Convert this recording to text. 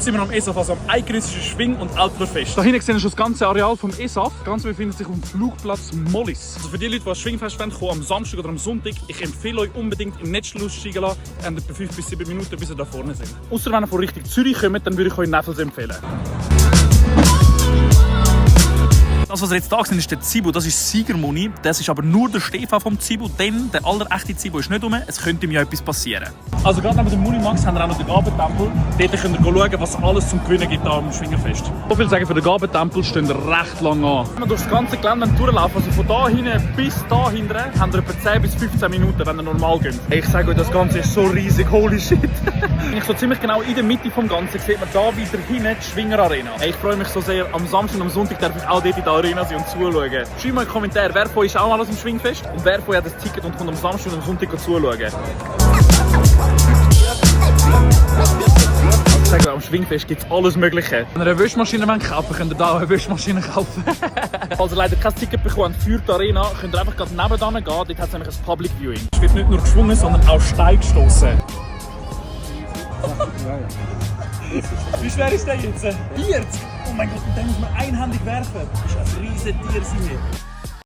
Jetzt sind wir am ESAF, also am eidgenössischen Schwing- und Outdoor-Fest. Da hinten sehen wir schon das ganze Areal vom ESAF. Das Ganze befindet sich am Flugplatz Mollis. Also für die Leute, die das Schwingfest wollen, kommen am Samstag oder am Sonntag, ich empfehle euch unbedingt im Netzschluss aussteigen lassen. Ihr habt etwa 5 bis 7 Minuten, bis ihr da vorne sind. Ausser wenn ihr von Richtung Zürich kommt, dann würde ich euch Neffels empfehlen. Das, was wir jetzt da sehen, ist der Zibo, das ist Siegermuni. Das ist aber nur der Stefan vom Zibo, denn der allerechte Zibo ist nicht rum. Es könnte ihm ja etwas passieren. Also gerade neben dem Munimax haben wir auch noch den Gabentempel. Dort könnt ihr schauen, was alles zum Gewinnen gibt hier am Schwingerfest. So viel sagen, für den Gabentempel stehen recht lang an. Wenn wir durch das ganze Gelände durchlaufen, also von da hinten bis da hinten, haben wir etwa 10 bis 15 Minuten, wenn ihr normal geht. Ich sage euch, das Ganze ist so riesig, holy shit. Ich so ziemlich genau in der Mitte vom Ganzen sieht man da wieder hinten die Schwinger Arena. Ich freue mich so sehr, am Samstag und am Sonntag darf ich auch dort in der Arena sein und zuschauen. Schreibt mal in den Kommentaren, wer von euch ist auch mal aus dem Schwingfest und wer von euch hat das Ticket und kommt am Samstag und am Sonntag zuschauen. Ich sage, am Schwingfest gibt es alles Mögliche. Wenn ihr eine Wäschmaschine kaufen wollt, könnt ihr da auch eine Wäschmaschine kaufen. Falls ihr leider kein Ticket bekommt für die Arena, könnt ihr einfach gerade nebenan gehen. Dort hat es nämlich ein Public Viewing. Es wird nicht nur geschwungen, sondern auch Stein gestoßen. Wie schwer ist der jetzt? 40? Oh mein Gott, und den muss man einhändig werfen. Das ist ein riesen Tier.